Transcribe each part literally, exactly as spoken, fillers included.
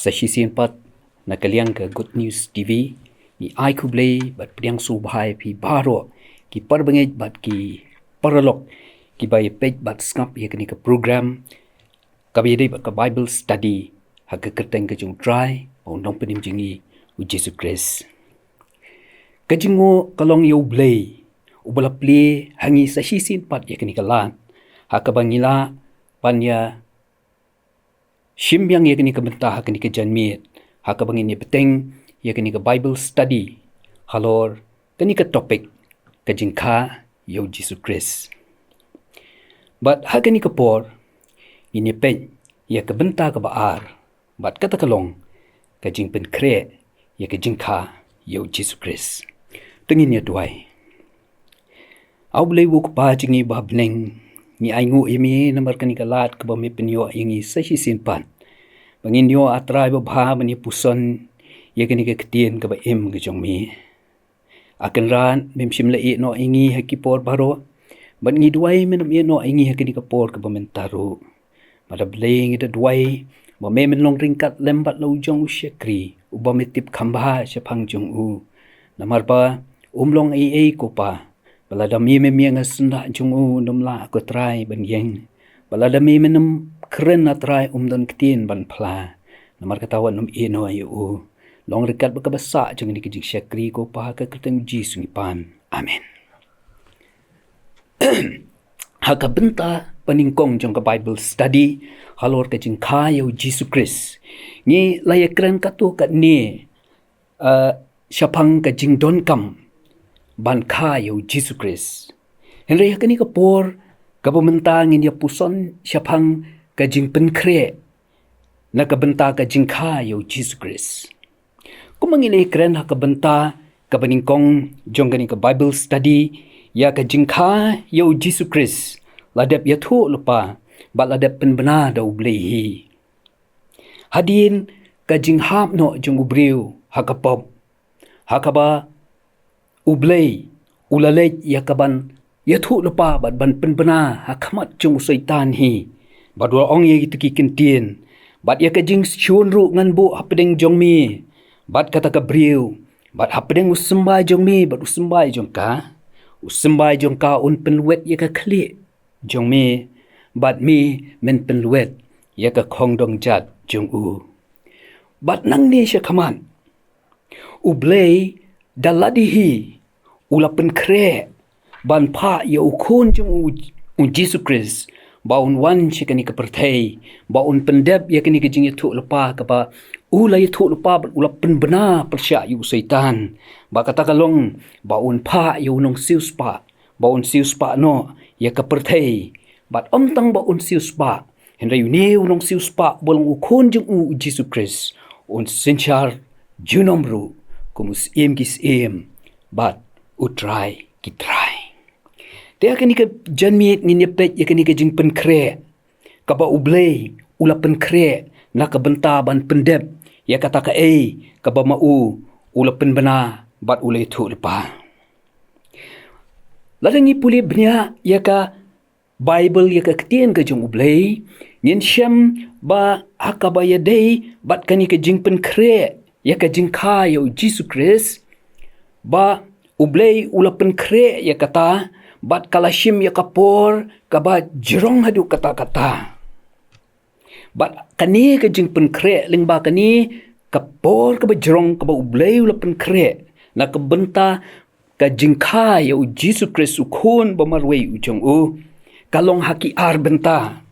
Sa shisien pat na ka liang ka Good News T V, ngi ai khublei bad pdiang sngewbha ïa phi baroh ki parabangeit bad ki paralok kiba ïa peit bad sngap ïa kane ka program kaba ïadei bad ka Bible study ha ka kyrteng ka jong U Trai bad U Nongpynim jong ngi U Jisu Khrist. Ka jingnguh ka long ïa U Blei uba la plie ha ngi sa shisien pat ïa kane ka lad ha kaba ngi lah ban ïa shim biang ïa kane ka bynta ha kane ka janmiet ha kaba ngin ïa bteng ïa kane ka Bible study halor kane ka topic, ka jingkha ïa U Jisu Khrist. Bad ha kane ka por ngin ïa peit ïa ka bynta kaba ar, bad kata ka long ka jingpynkhreh ïa ka jingkha ïa U Jisu Khrist. To ngin ïa duwai. A U Blei U Kpa jong ngi ba ha bneng, ngi ainguh ïa me namar kane ka lad kaba me pynïoh ïa ngi sa shisien pat ba ngin ïoh, A Trai babha, ban ïa puson ïa kane ka ktien kaba im ka jong me. A Kynrad, mem shym la ïehnoh ïa ngi ha ki por baroh, bad ngi duwai men ym ïehnoh ïa ngi ha kane ka por kaba mynta ruh. Bad A Blei, ngi da duwai ba me men long ryngkat lem bad la u jong u shakri uba me tip kham bha shaphang jong u. Namar ba um long ei ei, ko Pa, ba lada me mem ïeng ha syndah jong u, un ym lah, ko Trai, ban ïeng. Ba lada me men ym kren, A Trai, um don ktien ban phla. Namar kata wat nym ïehnoh ïa u. Long ryngkat bad kaba sah jong kane ka jingshakri, ko Pa, ha ka kyrteng U Jisu ngi pan. Amen. Ha ka bynta banyngkong jong ka Bible study halor ka jingkha ïa U Jisu Khrist, ngi la ïa kren katto katne, eh, shaphang ka jingdonkam ban kha ïa U Jisu Khrist. Hynrei ha kane ka por kaba mynta ngin ïa puson shaphang ka jingpynkhreh na ka bynta ka jingkha ïa U Jisu Khrist. Kumba ngi la ïa kren ha ka bynta kaba nyngkong jong kane ka Bible study, ïa ka jingkha ïa U Jisu Khrist la dep ïathuh lypa bad la dep pynbna da U Blei hi. Hadien ka jinghap noh jong u briew ha ka pop, ha kaba U Blei u la leit ïa kaban ïathuh lypa bad ban pynbna ha khmat jong u Soitan hi, bad u la ong ïa kito ki kyntien, bad ïa ka jingshun ruh ngan buh hapdeng jong me bad kata ka briew, bad hapdeng u symbai jong me bad u symbai jong ka, u symbai jong ka un pynwet ïa ka khlieh jong me, bad me men pynwet ïa ka khongdong jat jong u. Bad nangne sha khmat, U Blei da lade hi u la pynkhreh ban phah ïa u Khun jong u, U Jisu Khrist, ba un wan sha kane ka pyrthei, ba un pyndep ïa kane ka jingïathuh lypa kaba u la ïathuh lypa bad u la pynbna pyrshah ïa u Soitan. Ba kata ka long ba un phah ïa u nongsiewspah, ba un siewspah noh ïa ka pyrthei. Bad ym tang ba un siewspah, hynrei une u nongsiewspah uba long u Khun jong u, U Jisu Khrist, un synshar junom ruh kum u Syiem ki syiem bad U Trai ki trai. Te ha kane ka janmiet ngin ïa peit ïa kane ka jingpynkhreh kaba U Blei u la pynkhreh na ka bynta ban pyndep ïa kata kaei kaba ma u u la pynbna bad u la ïathuh lypa. Lada ngi pule bniah ïa ka Baibl, ïa ka ktien ka jong U Blei, ngin shem ba ha kaba ïadei bad kane ka jingpynkhreh ïa ka jingkha ïa U Jisu Khrist, ba U Blei u la pynkhreh ïa kata bad ka la shim ïa ka por kaba jrong haduh katta katta. Bad kane ka jingpynkhreh, lyngba kane ka por kaba jrong kaba U Blei u la pynkhreh na ka bynta ka jingkha ïa U Jisu Khrist, U Khun ba marwei u jong u, ka long ha ki ar bynta.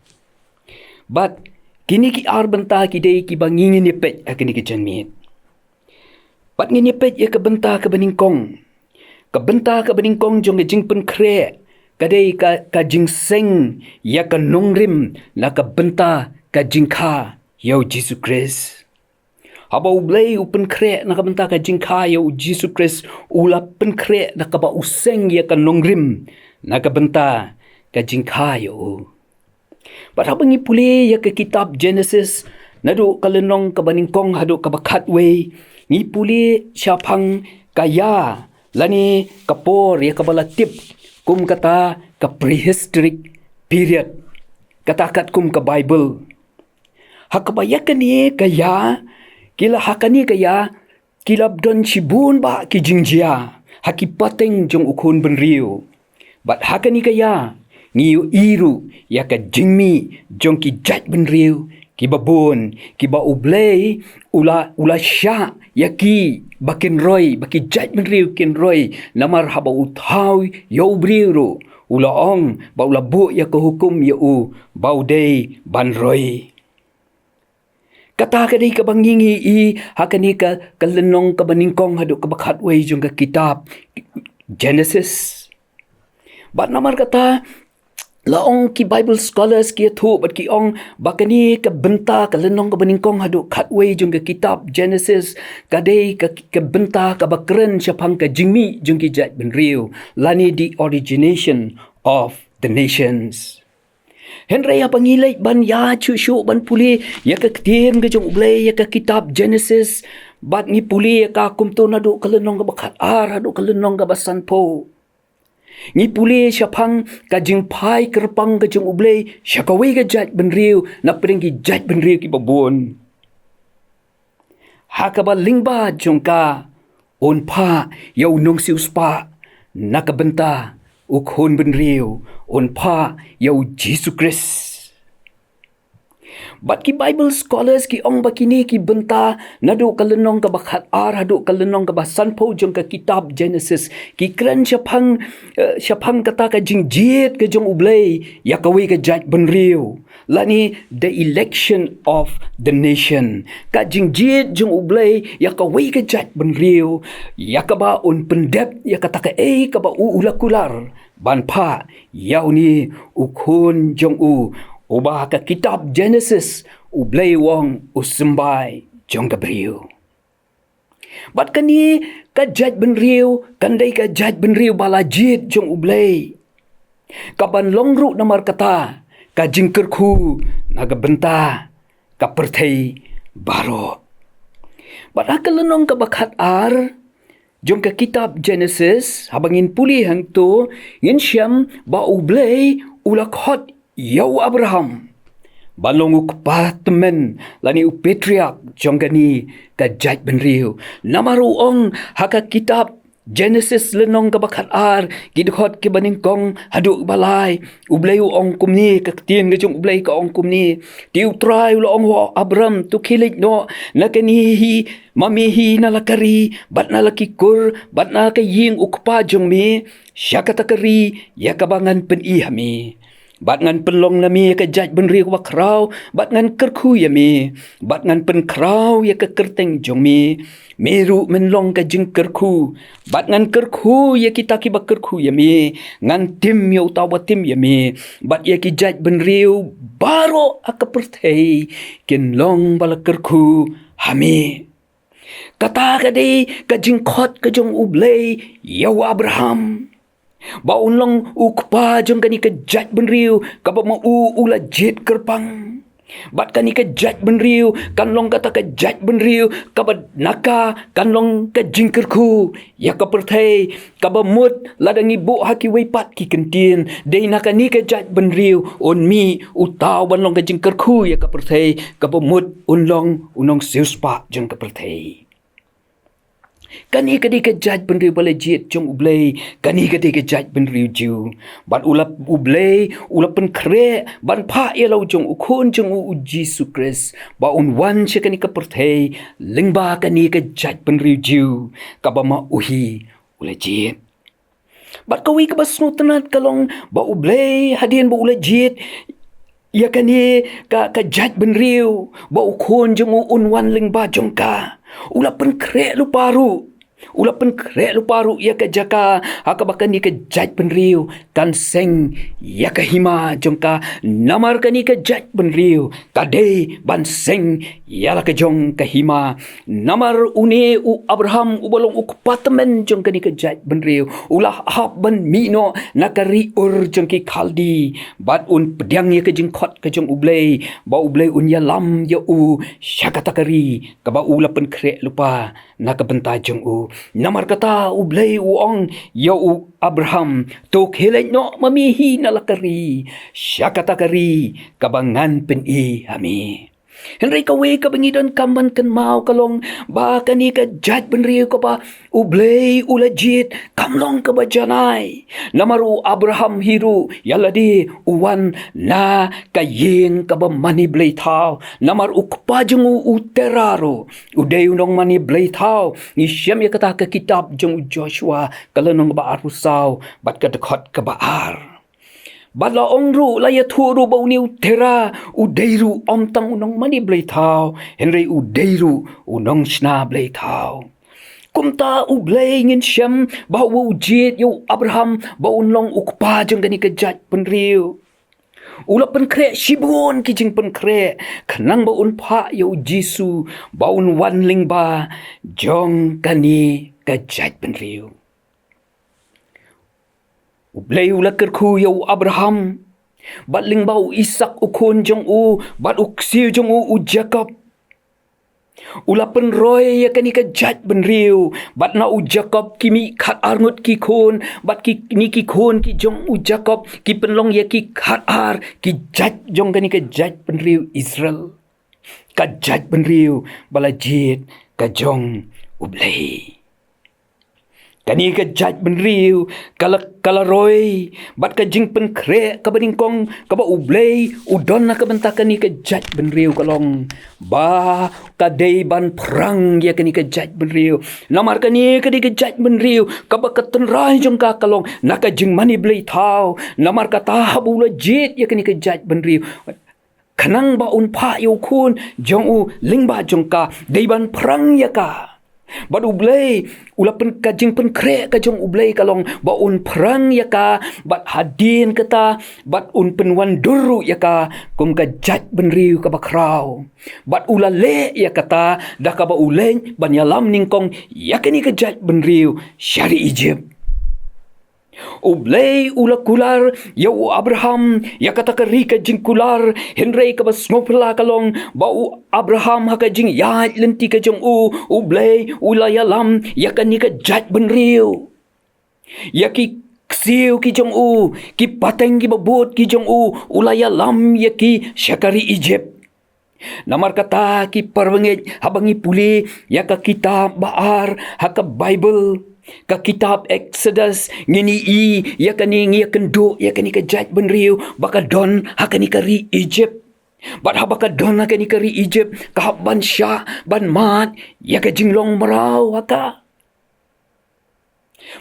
Bad kine ki ar bynta ki dei kiba ngi ngin ïa peit ha kane ka janmiet. Bad ngin ïa peit ïa ka bynta kaba nyngkong. Ka bynta kaba nyngkong jong ka jingpynkhreh ka dei ka, ka jingseng ïa ka nongrim na ka bynta ka jingkha ïa U Jisu Khrist. Haba U Blei u pynkhreh na ka bynta ka jingkha ïa U Jisu Khrist, u la pynkhreh na kaba u seng ïa ka nongrim na ka bynta ka jingkha ïa u. Bad haba ngi pule ïa ka kitab Genesis, naduh ka lynnong kaba nyngkong haduh kaba khatwei, ngi pule shaphang ka ïa lane ka por ïa kaba la tip kum kata ka prehistoric period, kata katkum ka Baibl. Ha kaba ïa kane ka ïa Ki la ha kane ka ïa, ki la don shibun bah ki jingjia ha ki pateng jong u khun bynriew. Bad ha kane ka ïa, ngi ïohi ruh ïa ka jingmih jong ki jait bynriew kiba bun, kiba U Blei u la, u la shah ïa ki ba kin roi, ba ki jait bynriew kin roi, namar haba u thaw ïa u briew ruh, u la ong, ba u la buh ïa ka hukum ïa u, ba u dei ban roi. Kata ka dei kaba ngi ïohi ha kane ka, ka lynnong kaba nyngkong haduh kaba khatwei jong ka kitab Genesis. Bad namar kata, la ong ki Bible scholars ki ïathuh bad ki ong ba kane ka bynta, ka lynnong kaba nyngkong haduh khatwei jong ka kitab Genesis, ka dei ka, ka bynta kaba kren shaphang ka jingmih jong ki jait bynriew, lane the origination of the nations. Hynrei haba ngi leit ban ïa shuh shuh ban pule ïa ka ktien ka jong U Blei, ïa ka kitab Genesis, bad ngi pule ïa ka kumto naduh ka lynnong kaba khatar haduh ka lynnong kaba sanphew, ngi pule shaphang ka jingphai kyrpang ka jong U Blei sha kawei ka jait bynriew na pdeng ki jait bynriew kiba bun. Ha kaba lyngba jong ka, un phah ïa u nongsiewspah na ka bynta u khun bynriew, un phah ïa u Jisu Khrist. Bad ki Bible scholars ki ong ba kine ki bynta naduh ka lynnong kaba khatar haduh ka lynnong kaba sanphew jong ka kitab Genesis, ki kren shaphang, eh, shaphang kata ka jingjied ka jong U Blei ïa kawei ka jait bynriew, lane the election of the nation. Ka jingjied jong U Blei ïa kawei ka jait bynriew, ïa kaba un pyndep ïa kata kaei kaba u, u la kular ban phah ïa une u khun jong u, uba ha ka kitab Genesis U Blei u ong u symbai jong ka briew. Bad kane ka jait bynriew kan dei ka jait bynriew ba la jied jong U Blei, kaban long ruh namar kata ka jingkyrkhu na ka bynta ka pyrthei baroh. Bad ha ka lynnong kaba khatar jong ka kitab Genesis, haba ngin pule hangto, ngin shem ba U Blei u la khot ïa u Abraham ban long u kpa tymmen, lane u patriarch jong kane ka jait bynriew. Namar u ong ha ka kitab Genesis lynnong kaba khatar, ki dkhot kiba nyngkong haduh kaba lai, U Blei u ong kumne, ka ktien ka jong U Blei ka ong kumne: Te U Trai u la ong ha u Abram, to khie leit noh na kane hi, ma me hi na la ka ri bad na la ki kur bad na ka ïing u kpa jong me, sha kata ka ri ïa kaba ngan pyni ha me. Bad ngan pynlong na me ka jait bynriew kaba khraw, bad ngan kyrkhu ïa me, bad ngan pynkhraw ïa ka kyrteng jong me. Me ruh men long ka jingkyrkhu, bad ngan kyrkhu ïa kita kiba kyrkhu ïa me. Ngan tim ïa uta uba tim ïa me, bad ïa ki jait bynriew baroh ha ka pyrthei kin long ba la kyrkhu ha me. Kata ka dei ka jingkhot ka jong U Blei ïa u Abraham, ba un long u kpa jong kane ka jait bynriew kaba ma u u la jied kyrpang. Bad kane ka jait bynriew kan long kata ka jait bynriew kaba na ka kan long ka jingkyrkhu ïa ka pyrthei, kaba mut lada ngi buh ha kiwei pat ki kyntien, dei na kane ka jait bynriew un mih uta uban long ka jingkyrkhu ïa ka pyrthei, kaba mut un long u nongsiewspah jong ka pyrthei. Kane ka dei ka jait bynriew ba la jied jong U Blei, kane ka dei ka jait bynriew Jiw. Bad u la, U Blei u la pynkhreh ban phah ïa la u jong u khun jong u, u Jisu Khrist, ba un wan sha kane ka pyrthei lyngba kane ka jait bynriew Jiw kaba ma u hi u la jied. Bad kawei kaba sngewtynnat ka long ba U Blei hadien ba u la jied ïa kane ka, ka jait bynriew ba u khun jong u un wan lyngba jong ka, u la pynkhreh lypa ruh, u la pynkhreh lypa ruh ïa ka jaka ha kaba kane ka jait bynriew kan seng ïa ka hima jong ka. Namar kane ka jait bynriew ka dei ban seng ïa la ka jong ka hima. Namar une u Abraham uba long u kpa tymmen jong kane ka jait bynriew, u la hap ban mih noh na ka ri Ur jong ki Khaldi, bad un pdiang ïa ka jingkhot ka jong U Blei, ba U Blei un ïalam ïa u sha kata ka ri kaba u la pynkhreh lypa na ka bynta jong u. Namar kata U Blei u ong ïa u Abraham, to khie leit noh ma me hi na la ka ri, sha kata ka ri kaba ngan pyni ha me. Hynrei kawei kaba ngi donkam ban kynmaw ka long ba kane ka jaitbynriew kaba U Blei u la jied kam long kaba janai. Namar u Abraham hi ruh ïa lade u wan na ka ïing kaba mane blei thaw. Namar u kpa jong u u Tera ruh u dei u nongmane blei thaw. Ngi shem ïa kata ha ka kitab jong u Joshua ka lynnong ba arphew saw bad ka dkhot kaba ar. Bad la ong ruh, la ïathuh ruh ba une u Tera u dei ruh ym tang u nongmane blei thaw, hynrei u dei ruh u nongshna blei thaw. Kumta U Blei, ngin shem ba u jied ïa u Abraham ba un long u kpa jong kane ka jaitbynriew. U la pynkhreh shibun ki jingpynkhreh khnang ba un phah ïa u Jisu ba un wan lyngba jong kane ka jaitbynriew. U Blei u la kyrkhu ïa u Abraham bad lyngba u Isaak u khun jong u bad u ksiew jong u u Jakob. U la pynroi ïa kane ka jaitbynriew bad na u Jakob ki mih khatar ngut ki khun bad kine ki khun ki jong u Jakob ki pynlong ïa ki khatar ki jait jong kane ka jaitbynriew Israel. Ka jaitbynriew ba la jied ka jong U Blei. Kane ka jaitbynriew ka la, ka la roi bad ka jingpynkhreh kaba nyngkong kaba U Blei u don na ka bynta kane ka jaitbynriew ka long ba ka dei ban phrang ïa kane ka jaitbynriew. Namar kane ka dei ka jaitbynriew kaba ka tynrai jong ka ka long na ka jingmane blei thaw. Namar kata haba u la jied ïa kane ka jaitbynriew khnang ba un phah ïa u khun jong u lyngba jong ka, dei ban phrang ïa ka. Bad U Blei u la pyn, ka jingpynkhreh ka jong U Blei ka long ba un phrang ïa ka bad hadien kata bad un pynwandur ruh ïa ka kum ka jaitbynriew kaba khraw. Bad u la leh ïa kata da kaba u leit ban ïalam nyngkong ïa kane ka jaitbynriew sha ri Ijipt. U Blei u la kular ïa u Abraham ïa kata ka ri ka jingkular, hynrei kaba sngewphylla ka long ba u Abraham ha ka jingïaid lynti ka jong u, U Blei u la ïalam ïa kane ka jaitbynriew. Ïa ki ksiew ki jong u, ki pateng kiba bud ki jong u, u la ïalam ïa ki sha ka ri Ijipt. Namar kata ki parabangeit, haba ngi pule ïa ka kitab ba ar ha ka Baibl, ka kitab Exodus, ngin ïohi ïa kane, ngi ïakynduh ïa kane ka jaitbynriew ba ka don ha kane ka ri Ijipt. Bad haba ka don ha kane ka ri Ijipt ka hap ban shah ban mad ïa ka jinglong mraw ha ka.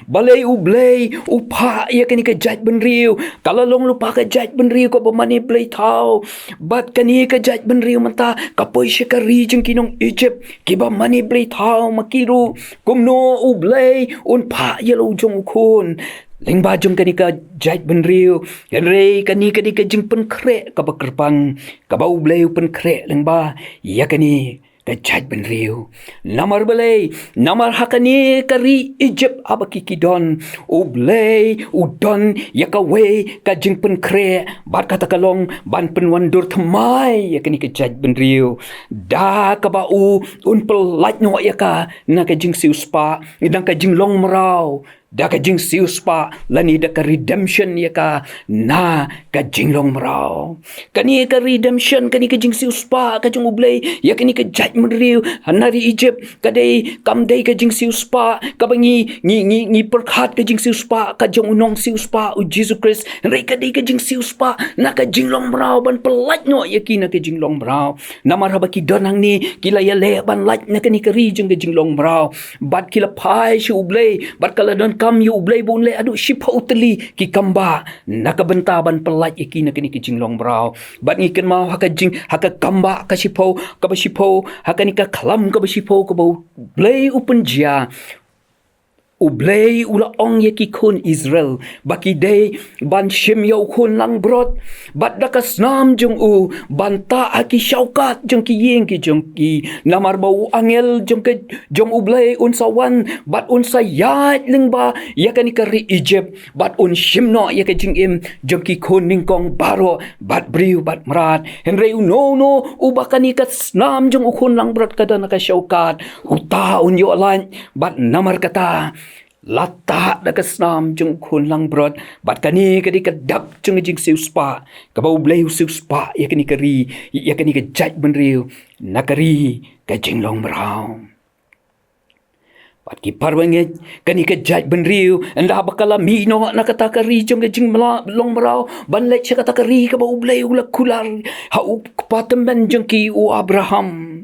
Balei U Blei u phah ïa kane ka jaitbynriew? Ka la long lypa ka jaitbynriew kaba mane blei thaw. Bad kane ka jaitbynriew mynta ka poi sha ka ri jong ki nong Ijipt kiba mane blei thaw ma ki ruh. Kumno U Blei un phah ïa la u jong u khun lyngba jong kane ka jaitbynriew? Hynrei kane ka dei ka jingpynkhreh kaba kyrpang kaba U Blei u pynkhreh lyngba ïa kane ka jaitbynriew. Namar balei? Namar ha kane ka ri Ijipt haba ki ki don, U Blei u don ïa kawei ka jingpynkhreh, bad kata ka long ban pynwandur thymmai ïa kane ka jaitbynriew da kaba u un pyllait noh ïa ka na ka jingsiewspah, na ka jinglong mraw, da ka jingsiewspah lane da ka redemption ïa ka na ka jinglong mraw. Kane ka redemption, kane ka jingsiewspah ka jong U Blei ïa kane ka jaitbynriew na ri Ijipt, ka dei, kam dei ka jingsiewspah kaba ngi, ngi, ngi, ngi pyrkhat, ka jingsiewspah ka jong u nongsiewspah u Jisu Khrist. Hynrei ka dei ka jingsiewspah na ka jinglong mraw, ban pyllait noh ïa ki na ka jinglong mraw. Namar haba ki don hangne ki la ïaleh ban lait na kane ka ri jong ka jinglong mraw. Bad ki la phai sha U Blei, bad ka la donkam ïa U Blei ba un leh haduh shiphew tylli ki kambah na ka bynta ban pyllait ïa ki na kane ka jinglong mraw. Bad ngi kynmaw ha ka jing, ha ka kambah ka shiphew, kaba shiphew, ha kane ka khlam kaba shiphew kaba U Blei u pynjia, U Blei u la ong ïa ki khun Israel ba ki dei ban shim ïa u khun langbrot, bad da ka snam jong u ban tah ha ki shawkat jong ki ïing ki jong ki. Namar ba u angel jong ka, jong U Blei un sa wan bad un sa ïaid lyngba ïa kane ka ri Ijipt, bad un shim noh ïa ka jingim jong ki khun nyngkong baroh, bad briew bad mrad. Hynrei uno uno uba kane ka snam jong u khun langbrot ka don ha ka shawkat, uta un ïoh lait. Bad namar kata la tah da ka snam jong u khun langbrot, bad kane ka dei ka dak jong ka jingsiewspah, kaba U Blei u siewspah ïa kane ka ri, ïa kane ka jaitbynriew, na ka ri ka jinglong mraw. Bad ki parabangeit, kane ka jaitbynriew, ynda ba ka la mih noh na kata ka ri jong ka jinglong mraw, ban leit sha kata ka ri kaba U Blei u la kular ha u kpa tymmen jong ki, u Abraham.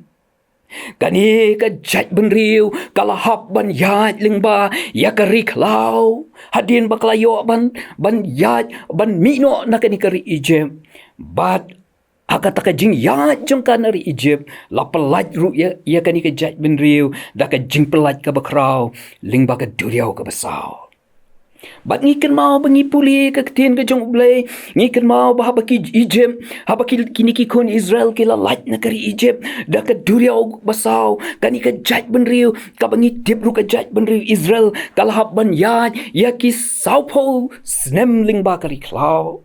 Kane ka jaitbynriew ka la hap ban ïaid lyngba ïa ka ri khlaw, hadien ba ka la ïoh ban, ban ïaid, ban mih noh na kane ka ri Egypt. Bad ha kata ka jingïaid jong ka na ri Egypt, la pyllait ruh ïa, ïa kane ka jaitbynriew da ka jingpyllait kaba khraw lyngba ka duriaw kaba saw. Bad ngi kynmaw ba ngi pule ka ktien ka jong U Blei, ngi kynmaw ba haba ki Egypt, haba ki, kine ki khun Israel ki la lait na ka ri Egypt da ka duriaw basaw, kane ka jaitbynriew kaba ngi tip ruh ka jaitbynriew Israel, ka la hap ban ïaid ïa ki sawphew snem lyngba ka ri khlaw.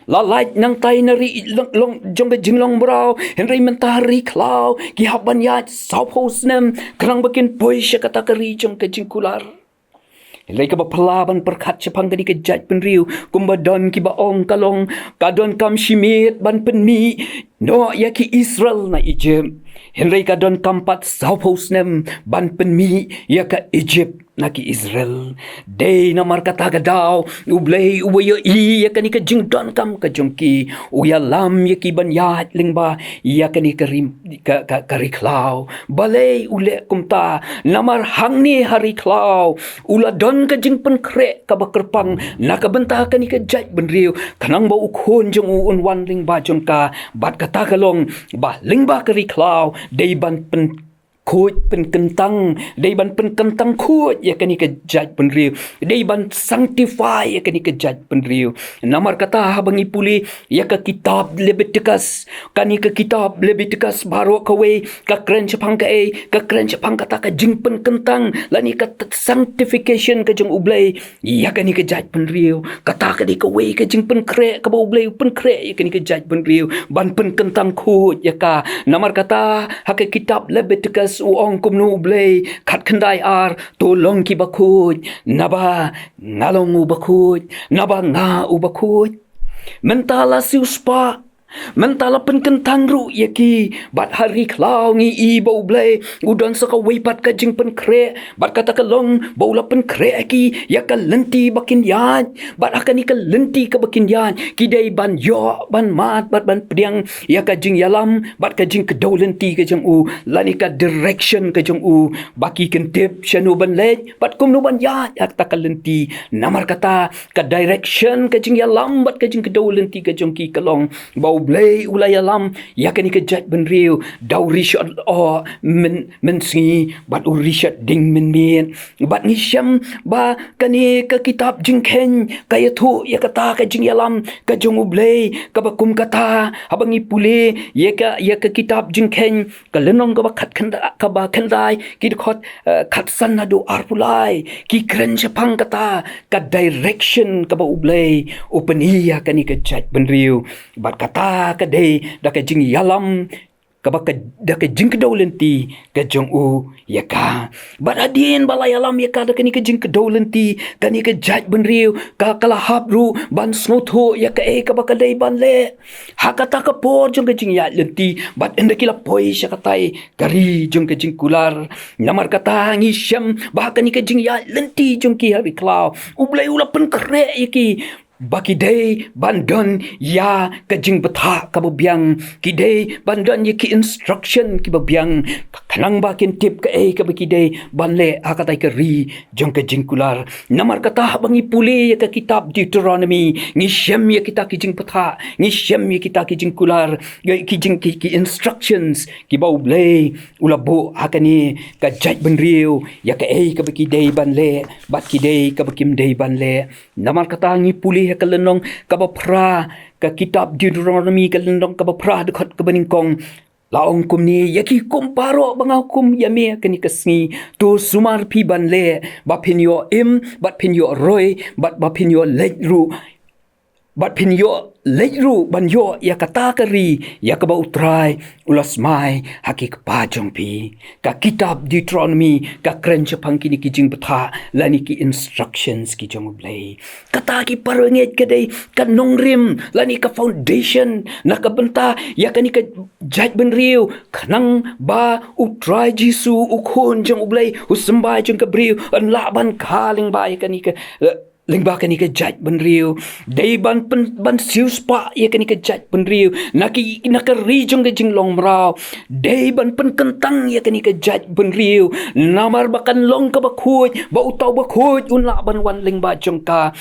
La lait nangtai na ri long, long, jong ka jinglong mraw, hynrei mynta ha ri khlaw ki hap ban ïaid sawphew snem khnang ba kin poi sha kata ka ri jong ka jingkular. Hynrei kaba phylla ban pyrkhat shaphang kane ka jaitbynriew, kumba don kiba ong ka long, ka donkam shi miet ban pynmih noh ïa ki Israel na Egypt, hynrei ka donkam pat sawphew snem ban pynmih ïa ka Egypt na ki Israel. Dei namar kata ka daw U Blei uba ïohi ïa kane ka jingdonkam ka jong ki, u ïalam ïa ki ban ïaid lyngba ïa kane ka ri, ka, ka, ka ri khlaw. Balei u leh kumta? Namar hangne ha ri khlaw u la don ka jingpynkhreh kaba kyrpang na ka bynta kane ka jaitbynriew, khnang ba u khun jong u un wan lyngba jong ka. Bad kata ka long ba lyngba ka ri khlaw dei ban pyn khuid pynkyntang, dei ban pynkyntang khuid ïa kane ka jaitbynriew, dei ban sanctify ïa kane ka jaitbynriew. Namar kata haba ngi pule ïa ka kitab Leviticus, kane ka kitab Leviticus baroh kawei ka kren shaphang kaei? Ka kren shaphang kata ka jingpynkyntang lane ka t-, sanctification ka jong U Blei ïa kane ka jaitbynriew. Kata ka dei kawei ka jingpynkhreh kaba U Blei u pynkhreh ïa kane ka jaitbynriew, ban pynkyntang khuid ïa ka. Namar kata ha ka kitab Leviticus u ong kumno U Blei, khatkhyndai ar: To long kiba khuid, naba nga long uba khuid, naba nga uba khuid. Mynta la siewspah, mynta la pynkyntang ruh ïa ki, bad ha ri khlaw ngi i ba U Blei u don sa kawei pat ka jingpynkhreh, bad kata ka long ba u la pynkhreh ïa ki ïa ka lynti ba kin ïaid. Bad ha kane ka lynti kaba kin ïaid ki dei ban ïoh ban mad bad ban pdiang ïa ka jingïalam bad ka jingkdew lynti ka jong u, lane ka direction ka jong u, ba ki kyntip shano ban leit bad kumno ban ïaid ha kata ka lynti. Namar kata ka direction ka jingïalam bad ka jingkdew lynti ka jong ki ka long ba U Blei u la ïalam ïa kane ka jaitbynriew da u rishot lyoh myn, mynsngi bad u rishot ding mynmiet. Bad ngi shem ba kane ka kitab Jingkheiñ ka ïathuh ïa kata ka jingïalam ka jong U Blei. Kaba kum kata haba ngi pule ïa ka, ïa ka kitab Jingkheiñ, ka lynnong kaba khatkhyndai, kaba khyndai, ki dkhot, eh, khatsan haduh arphew lai, ki kren shaphang kata ka direction kaba U Blei u pyni ïa kane ka jaitbynriew. Bad kata ka dei da ka jingïalam kaba ka, da ka jingkdew lynti ka jong u ïa ka. Bad hadien ba la ïalam ïa ka da kane ka jingkdew lynti, kane ka jaitbynriew ka, ka la hap ruh ban sngewthuh ïa kaei kaba ka dei ban leh ha kata ka por jong ka jingïaid lynti, bad ynda ki la poi sha katai ka ri jong ka jingkular. Namar kata ngi shem ba ha kane ka jingïaid lynti jong ki ha ri khlaw, U Blei u la pynkhreh ïa ki ba ki dei ban don ïa ka jingbthah kaba biang, ki dei ban don ïa ki instruction kiba biang, khnang ba kin tip kaei kaba ki dei ban leh ha katai ka ri jong ka jingkular. Namar kata haba ngi pule ïa ka kitab Deuteronomy, ngi shem ïa kita ki jingbthah, ngi shem ïa kita ki jingkular, ïa ki jing, ki, ki instructions kiba U Blei u la buh ha kane ka jaitbynriew, ïa kaei kaba ki dei ban leh bad ki dei kaba kim dei ban leh. Namar kata ngi pule ha ka lynnong kaba phra, ka kitab Deuteronomy ka lynnong kaba phra dkhot kaba nyngkong. La ong kumne: Ïa ki hukum baroh ba nga hukum ïa me ha kane ka sngi, to sumar phi ban leh, ba phin ïoh im, bad phin ïoh roi, bad ba phin ïoh leit ruh. Bad phin ïoh leit ruh ban ïoh ïa kata ka ri ïa kaba U Trai u la smai ha ki kpa jong phi. Ka kitab Deuteronomi ka kren shaphang kine ki jingbthah lane ki instructions ki jong U Blei. Kata ki parangeit ka dei ka nongrim lane ka foundation na ka bynta ïa kane ka jaitbynriew, khnang ba U Trai Jisu, U Khun jong U Blei, U Symbai jong ka briew, un lah ban kha lyngba ïa kane ka, eh, lyngba kane ka jaitbynriew. Dei ban pyn, ban siewspah ïa kane ka jaitbynriew na ki, na ka ri jong ka jinglong mraw. Dei ban pynkyntang ïa kane ka jaitbynriew. Namar ba kan long kaba khuid, ba uta uba khuid un lah ban wan lyngba jong ka.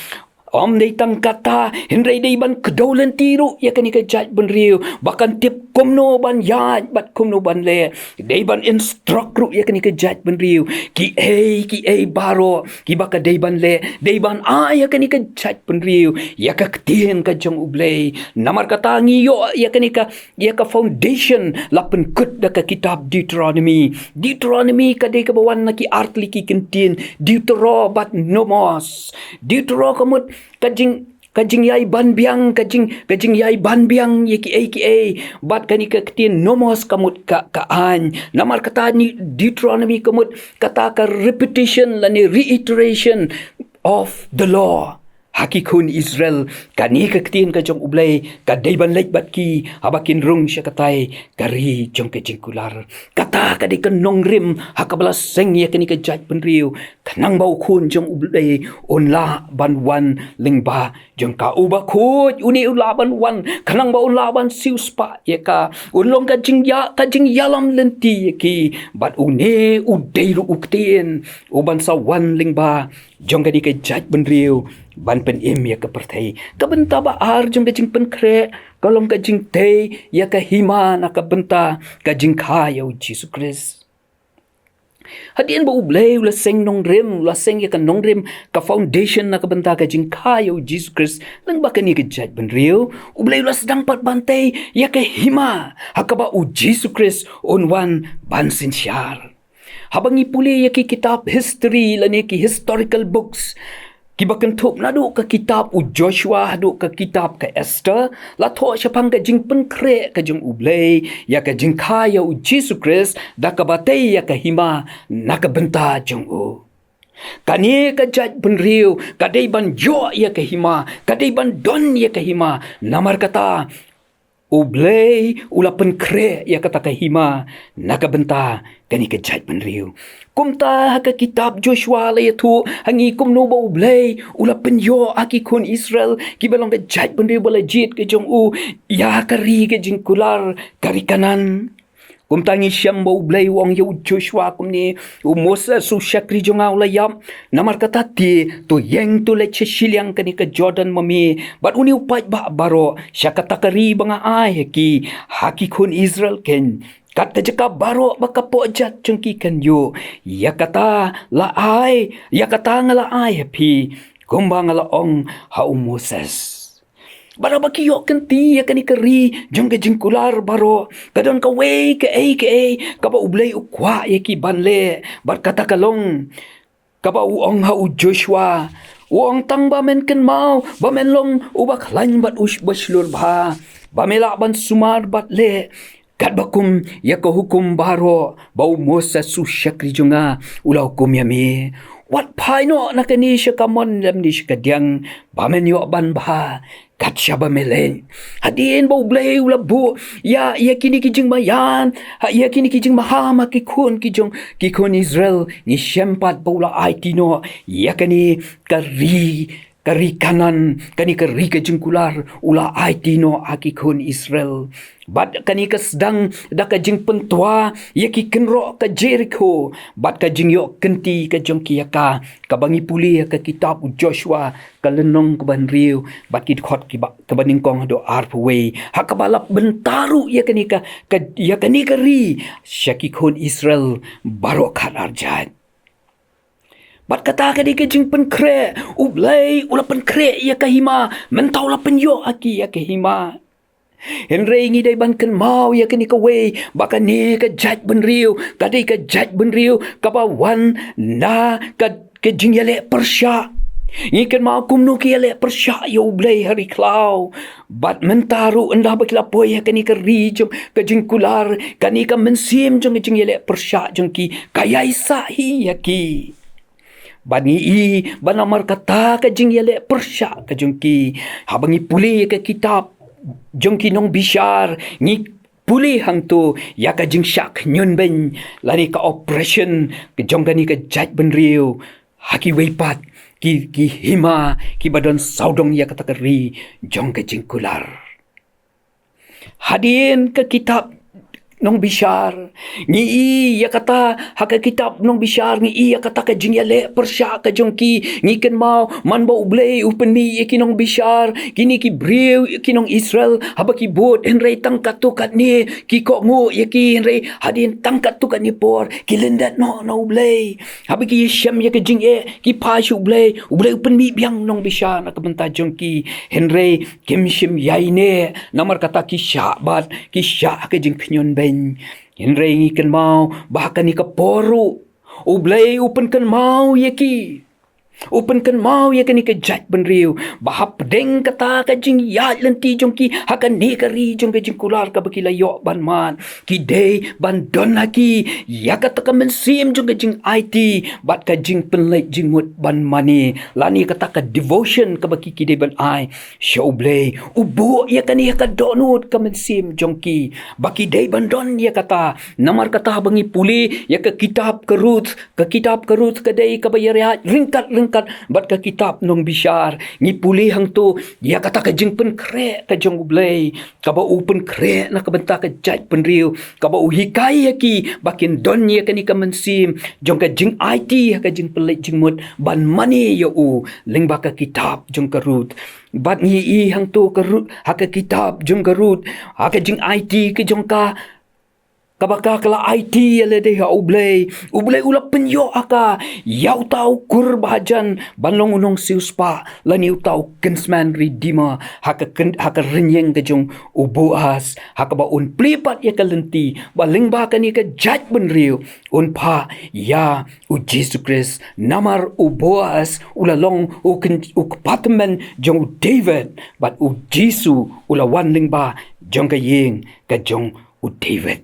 Ym dei tang kata, hynrei dei ban kdew lynti ruh ïa kane ka jaitbynriew, ba kan tip kumno ban ïaid bad kumno ban leh. Dei ban instruct ruh ïa kane ka jaitbynriew, kiei kiei baroh kiba ka dei ban leh, dei ban ai ïa kane ka jaitbynriew ïa ka ktien ka jong U Blei. Namar kata ngi ïoh ïa kane ka, ïa ka foundation la pynkut da ka kitab Deuteronomi. Deuteronomi ka dei kaba wan na ki artylli ki kyntien, Deutero bad Nomos. Deutero ka mut ka jing, ka jingïai ban biang, ka jing, ka jingïai ban biang ïa kiei kiei. Bad kane ka ktien Nomos ka mut ka, ka aiñ. Namar kata ni Deuteronomi ka mut kata ka repetition lane reiteration of the law. Ha ki khun Israel, kane ka ktien ka jong U Blei ka dei ban leit bad ki haba kin rung sha katai ka ri jong ka jingkular. Kata ka dei ka nongrim ha kaba la seng ïa kane ka jaitbynriew, khnang ba U Khun jong U Blei un lah ban wan lyngba jong ka. Uba khuid une u lah ban wan, khnang ba un lah ban siewspah ïa ka. Un long ka jingïa, ka jingïalam lynti ïa ki. Bad une u dei ruh u ktien uban sa wan lyngba jong kane ka jaitbynriew ban pynim ïa ka pyrthei. Ka bynta ba ar jong ka jingpynkhreh ka long ka jingtei ïa ka hima na ka bynta ka jingkha ïa U Jisu Khrist. Hadien ba U Blei u la seng nongrim, u la seng ïa ka nongrim, ka foundation na ka bynta ka jingkha ïa U Jisu Khrist lyngba kane ka jaitbynriew, U Blei u la sdang pat ban tei ïa ka hima ha kaba U Jisu Khrist un wan ban synshar. Haba ngi pule ïa ki kitab history lane ki historical books kiba kynthup naduh ka kitab U Joshua haduh ka kitab ka Esther, la thoh shaphang ka jingpynkhreh ka jong U Blei ïa ka jingkha ïa U Jisu Khrist da kaba tei ïa ka hima na ka bynta jong u. Kane ka jaitbynriew ka dei ban ïoh ïa ka hima, ka dei ban don ïa ka hima. Namar kata, U Blei u la pynkhreh ïa kata ka hima na ka bynta kane ka jaitbynriew. Kumta ha ka kitab Joshua la ïathuh ha ngi kumno ba U Blei u la pynïoh ha ki khun Israel kiba long ka jaitbynriew ba la jied ka jong u ïa ka ri ka jingkular, ka ri Kanaan. Kumta ngi shem ba U Blei u ong ïa u Joshua kumne, "U Moses u shakri jong nga u la ïap, namar kata te, to ïeng to leit sha shiliang kane ka Jordan ma me bad une u paidbah baroh sha kata ka ri ba nga ai ha ki, ha ki khun Israel keiñ. Kat ka jaka baroh ba ka pohjat jong ki kan ïoh, ïa kata la ai, ïa kata nga la ai ha phi, kumba nga la ong ha u Moses." Bad haba ki ïoh kynti ïa kane ka ri jong ka jingkular baroh, ka don kawei kaei kaei kaba U Blei u kwah ïa ki ban leh. Bad kata ka long kaba u ong ha u Joshua, u ong, "Tang ba men kynmaw ba men long uba khlaiñ bad uba shlur bha, ba me lah ban sumar bad leh katba kum ïa ka hukum baroh ba u Moses u shakri jong nga u la hukum ïa me. Wat phai noh na kane sha kamon lymne sha kadiang, ba men ïoh ban bha kat shaba me leit." Hadien ba U Blei u la buh ïa, ïa kine ki jingmaïan, ha, ïa kine ki jingmaham ha ki khun ki jong, ki khun Israel, ngi shem pat ba u la aiti noh ïa kane ka ri, ka ri Kanaan, kane ka ri ka jingkular, u la aiti noh ha ki khun Israel. Bad kane ka sdang da ka jingpyntwa ïa ki kynroh ka Jerikho bad ka jingïoh kynti ka jong ki ïa ka, kaba ngi pule ha ka kitab u Joshua, ka lynnong kaba hynriew bad ki dkhot kiba, kaba nyngkong haduh arphew wei, ha kaba la bynta ruh ïa kane ka, ka, ïa kane ka ri sha ki khun Israel baroh khatar jait. Bad kata ka dei ka jingpynkhreh, U Blei u la pynkhreh ïa ka hima, mynta u la pynïoh ha ki ïa ka hima. Hynrei ngi dei ban kynmaw ïa kane kawei, ba kane ka jaitbynriew ka dei ka jaitbynriew kaba wan na ka, ka jingïaleh pyrshah. Ngi kynmaw kumno ki ïaleh pyrshah ïa U Blei ha ri khlaw. Bad mynta ruh ynda ba ki la poi ha kane ka ri jong ka jingkular, kane ka mynsiem jong ka jingïaleh pyrshah jong ki ka ïai sah hi ïa ki. Bad ngi i ba namar kata ka jingïaleh pyrshah ka jong ki, haba ngi pule ïa ka kitab jong ki nongbishar, ngi pule hangto ïa ka jingshah khñiot beiñ lane ka oppression ka jong kane ka jaitbynriew ha kiwei pat ki, ki hima kiba don sawdong ïa kata ka ri jong ka jingkular. Hadien ka kitab nongbishar, ngi i ïa kata, ha ka kitab nongbishar ngi i ïa kata ka jingïaleh pyrshah ka jong ki. Ngi kynmaw man ba U Blei u pynmih ïa ki nongbishar, kine ki briew, ki nong Israel, haba ki bud, hynrei tang katto katne ki kohnguh ïa ki, hynrei hadien tang katto katne por ki lyndet noh na U Blei. Haba ki shem ïa ka jingeh, ki phai sha U Blei, U Blei u pynmih biang nongbishar na ka bynta jong ki. Hynrei kim shym ïaineh, namar kata ki shah bad ki shah ha ka jingkhñiot beiñ. Hynrei ngi kynmaw ba ha kane ka por ruh U Blei u pynkynmaw ïa ki, u pynkynmaw ïa kane ka jaitbynriew ba hapdeng kata ka jingïaid lynti jong ki ha kane ka ri jong ka jingkular kaba ki la ïoh ban mad, ki dei ban don ha ki ïa kata ka mynsiem jong ka jingaiti bad ka jingpynleit jingmut ban mane, lane kata ka devotion kaba ki, ki dei ban ai sha U Blei. U buh ïa kane ha ka dohnud ka mynsiem jong ki ba ki dei ban don ïa kata. Namar kata haba ngi pule ïa ka kitab ka Ruth, ka kitab ka Ruth ka dei kaba ïaid ryngkat ryngkat bad ka kitab nongbishar, ngi pule hangto ïa kata ka jingpynkhreh ka jong U Blei, kaba u pynkhreh na ka bynta ka jaitbynriew, kaba u hikai ïa ki ba kin don ïa kane ka mynsiem jong ka jingaiti ha ka jingpynleit jingmut ban mane ïa u, lyngba ka kitab jong ka Ruth. Bad ngi i hangto ka Ruth, ha ka kitab jong ka Ruth, ha ka jingaiti ka jong ka, kaba ka, ka la aiti ïa lade ha U Blei. U Blei u la pynïoh ha ka ïa uta u kur ba hajan ban long u nongsiewspah, lane uta u kinsman redeemer, ha ka kyn-, ha ka rynïeng ka jong u Boaz, ha kaba un plie pat ïa ka lynti, ba lyngba kane ka jaitbynriew un phah ïa u Jisu Khrist. Namar u Boaz u la long u kyn-, u kpa tymmen jong u David, bad u Jisu u la wan lyngba jong ka ïing ka jong u David.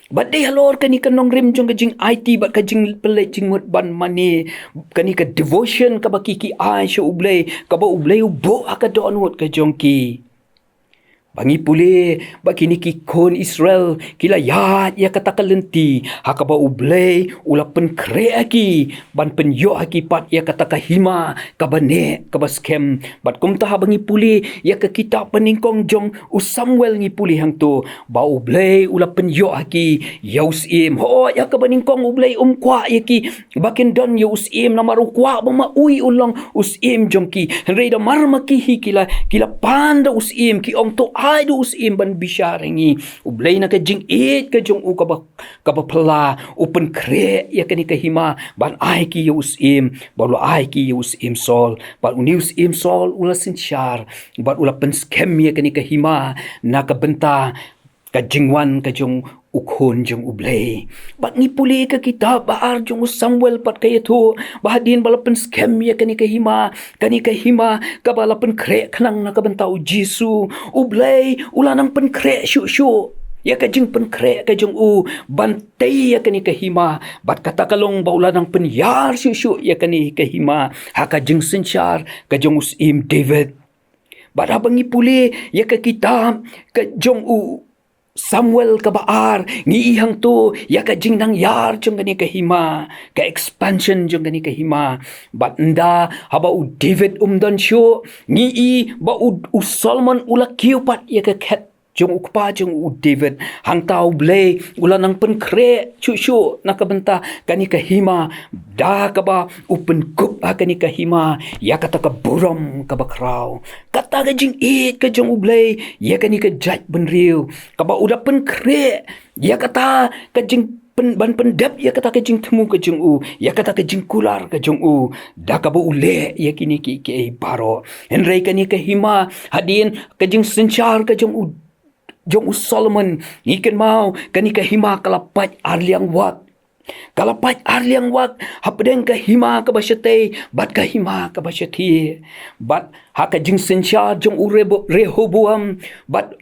Bad dei halor kane ka nongrim jong ka jingaiti bad ka jingpynleit jingmut ban mane, kane ka devotion kaba ki, ki ai sha U Blei, kaba U Blei u buh ha ka dohnud ka jong ki, ba ngi pule ba kine ki khun Israel ki la ïaid ïa kata ka lynti ha kaba U Blei u la pynkhreh ha ki ban pynïoh ha ki pat ïa kata ka hima kaba neh kaba skhem. Bad kumta haba ngi pule ïa ka kitab banyngkong jong u Samuel ngi pule hangto ba U Blei u la pynïoh ha ki ïa u syiem. Hooid, ha kaba nyngkong U Blei um kwah ïa ki ba kin don ïa u syiem, namar u kwah ba ma u hi un long u syiem jong ki. Hynrei da mar ma ki hi ki la, ki la pan da u syiem, ki ong to ai da u syiem ban bishar ha ngi. U Blei na ka jingïeit ka jong u kaba, kaba phylla, u pynkhreh ïa kane ka hima ban ai ki ïa u syiem, bad u la ai ki ïa u syiem Saul, bad une u syiem Saul u la synshar, bad u la pynskhem ïa kane ka hima na ka bynta ka jingwan ka jong u khun jong U Blei. Bad ngi pule ka kitab ba ar jong u Samuel pat ka ïathuh ba hadien ba la pynskhem ïa kane ka hima, kane ka hima kaba la pynkhreh khnang na ka bynta u Jisu, U Blei u la nang pynkhreh shuh shuh ïa ka jingpynkhreh ka jong u ban tei ïa kane ka hima. Bad kata ka long ba u la nang pynïar shuh shuh ïa kane ka hima ha ka jingsynshar ka jong u syiem David. Bad haba ngi pule ïa ka kitab ka jong u Samuel kaba ar, ngi i hangto ïa ka jingnang ïar jong kane ka hima, ka expansion jong kane ka hima. Bad ynda haba u David um don shuh, ngi i ba u, u Solomon u la kiew pat ïa ka khet jong u kpa jong u David. Hangta U Blei u la nang pynkhreh shuh shuh na ka bynta kane ka hima, da kaba u pynkup ha kane ka hima ïa kata ka burom kaba khraw. Kata ka jingïeit ka jong U Blei ïa kane ka jaitbynriew, kaba u da pynkhreh ïa kata ka jing pyn-, ban pyndep ïa kata ka jingthmu ka jong u, ïa kata ka jingkular ka jong u, da kaba u leh ïa kine kiei kiei baroh. Hynrei kane ka hima, hadien ka jingsynshar ka jong u, jong u Solomon, ngi kynmaw kane ka hima ka la pait ar liang wat. Ka la pait arliang wak hapdeng ka hima kaba shatei bad ka hima kaba shathie. Bad ha ka jingsynshar jong u Rebo-, Rehoboam, bad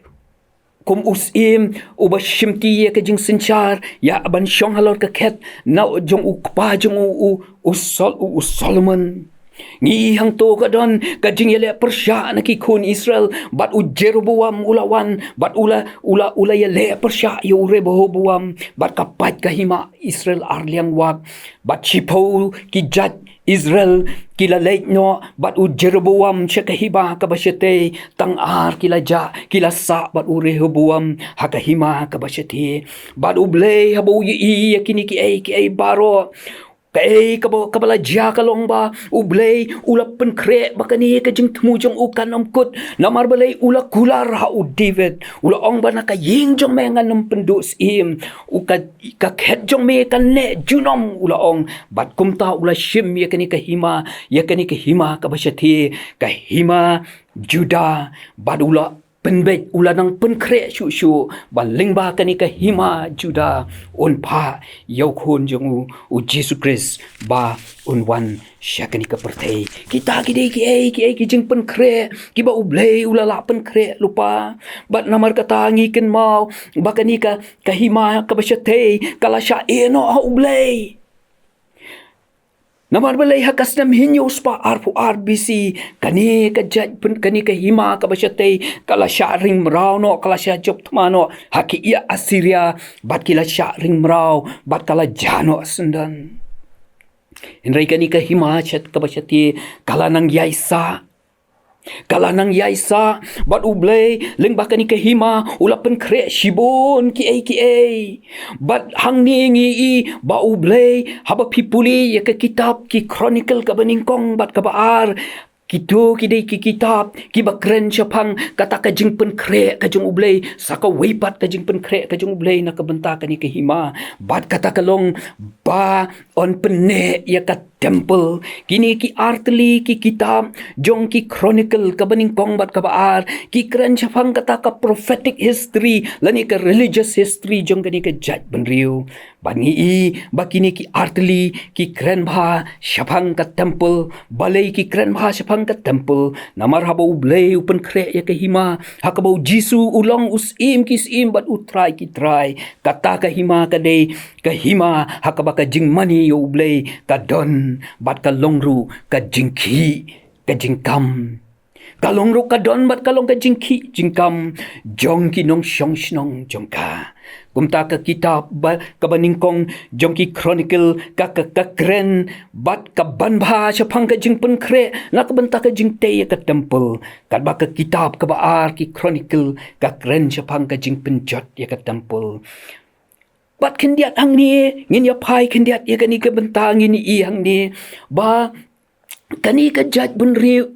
kum u syiem uba shimti ïa ka jingsynshar, ïa ban shong halor ka khet na jong u kpa jong u, u, u Sol-, u, u Solomon. Ngi hangto ka don ka jingïaleh pyrshah na ki khun Israel, bad u Jeroboam u la wan, bad u la, u la, u la ïaleh pyrshah ïa u Rehoboam, bad ka pait ka hima Israel arliang wak, bad shiphew ki jait Israel ki la leit noh bad u Jeroboam sha ka hima kaba shatei, tang ar ki la jah, ki la sah bad u Rehoboam ha ka hima kaba shathie. Bad U Blei haba u ïohi ïa kine kiei kiei baroh, kaei kaba, kaba la jia ka long ba U Blei u la pynkhreh ba kane ka jingthmu jong u kan ym kut, namar balei? U la kular ha u David, u la ong ba na ka ïing jong me ngan ym pynduh syiem, u ka, ka khet jong me kan neh junom, u la ong. Bad kumta u la shim ïa kane ka hima, ïa kane ka hima kaba shathie, ka hima Judah, bad u la pynbeit, u la nang pynkhreh shuh shuh ba lyngba kane ka hima Judah un phah ïa u khun jong u, u Jisu Khrist, ba un wan sha kane ka pyrthei. Kita ki dei kiei kiei ki jingpynkhreh kiba U Blei u la lah pynkhreh lypa. Bad namar kata ngi kynmaw ba kane ka, ka hima kaba shatei ka la shah ïeh noh ha U Blei. Namar balei? Ha ka snem hynñiew spah arphew ar B C, kane ka jait pyn-, kane ka hima kaba shatei ka la shah ring mraw noh, ka la shah jop thma noh ha ki ïa Assyria, bad ki la shah ring mraw, bad ka la jah noh syndon. Hynrei kane ka hima shat-, kaba shathie ka la nang ïaisah. Ka la nang ïaisah, bad U Blei lyngba kane ka hima u la pynkhreh shibun kiei kiei. Bad hangne ngi i ba U Blei, haba phi pule ïa ka kitab Ki Chronicle kaba nyngkong bad kaba ar, kito ki dei ki kitab kiba kren shaphang kata ka jingpynkhreh ka jong U Blei, sa kawei pat ka jingpynkhreh ka jong U Blei na ka bynta kane ka hima. Bad kata ka long ba un pynneh ïa ka temple. Kine ki artylli ki kitab jong Ki Chronicle kaba nyngkong bad kaba ar ki kren shaphang kata ka prophetic history lane ka religious history jong kane ka jaitbynriew. Bad ngi i ba kine ki artylli ki kren bha shaphang ka temple. Balei ki kren bha shaphang ka temple? Namar haba U Blei u pynkhreh ïa ka hima, ha kaba U Jisu u long U Syiem ki syiem bad U Trai ki trai, kata ka hima ka dei ka hima ha kaba ka jingmane ïa U Blei ka don, bad ka long ruh ka jingkhih ka jingkam. Ka long ruh ka don bad ka long ka jingkhih jingkam jong ki nongshong shnong jong ka. Kumta ka kitab ba, kaba nyngkong jong Ki Chronicle ka, ka, ka kren bad ka ban bha shaphang ka jingpynkhreh na ka bynta ka jingtei ïa ka temple. Katba ka kitab kaba ar Ki Chronicle ka kren shaphang ka jingpynjot ïa ka temple. Bad khyndiat hangne, ngin ïa phai khyndiat ïa kane ka bynta, ngin i hangne ba kane ka jaitbynriew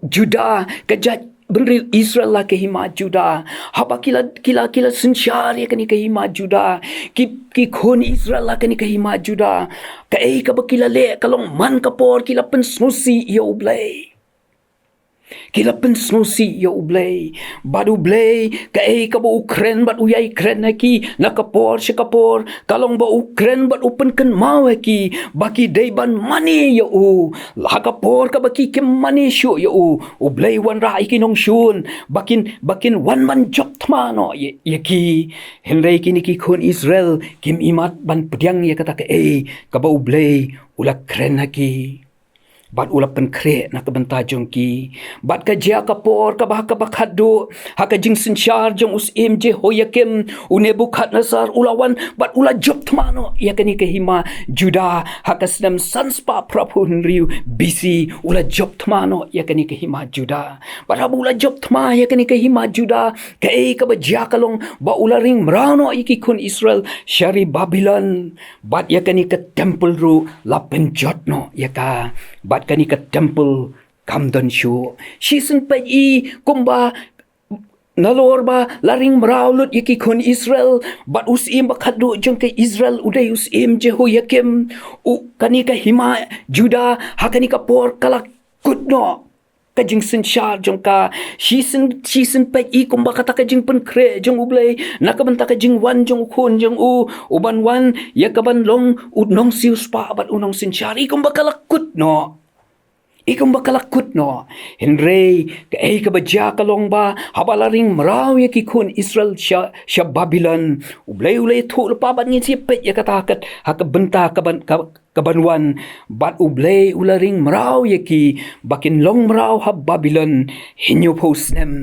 Judah, ka jaitbynriew Israel la ka hima Judah. Haba ki la, ki la, ki la synshar ïa kane ka hima Judah, ki, ki khun Israel la kane ka hima Judah, kaei kaba ki la leh ka long man ka por ki la pynsngewsih ïa U Blei. Ki la pynsngewsih ïa U Blei. Bad U Blei, kaei kaba u kren bad u ïai kren ha ki na ka por sha ka por, ka long ba u kren bad u pynkynmaw ha ki ba ki dei ban mane ïa u. Ha ka por kaba ki, kim mane shuh ïa u, U Blei u wanrah ïa ki nongshun ba kin, ba kin wan ban jop thma noh ïa, ïa ki. Hynrei kine ki khun Israel kim imat ban pdiang ïa kata kaei kaba U Blei u la kren ha ki bad u la pynkhreh na ka bynta jong ki. Bad ka jia ka por kaba, kaba khatduh, ha ka jingsynshar jong U Syiem Jehoiakim, u Nebukhadnessar u la wan bad u la jop thma noh ïa kane ka hima Judah. Ha ka snem san spah phra phew hynriew B C u la jop thma noh ïa kane ka hima Judah. Bad haba u la jop thma ïa kane ka hima Judah, kaei kaba jia ka long ba u la ring mraw noh ïa ki khun Israel sha ri Babilon. Bad ïa kane ka temple ruh la pynjot noh ïa ka. Bad kane ka temple kam don shuh. Shisien peit i kumba nalor ba la ring mraw lut ïa ki khun Israel, bad u syiem ba khatduh jong ka Israel u dei U Syiem Jehoiakim, u, kane ka hima Judah ha kane ka por ka la kut noh. ka jingsynshar jong ka. Shisien, shisien peit i kumba kata ka jingpynkhreh jong U Blei na ka bynta ka jingwan jong u khun jong u, u ban wan ïa ka ban long u nongsiew spah bad u nongsynshar. I kumba ka la kut noh. I kumba ka la kut noh. Hynrei kaei kaba jia ka long ba haba la ring mraw ïa ki khun Israel sha, sha Babilon, U Blei u la ïathuh lypa bad ngin sa peit ïa kata ha ka bynta ka ban, ka, ka ban wan. Bad U Blei u la ring mraw ïa ki ba kin long mraw ha Babilon hynñiewphew snem.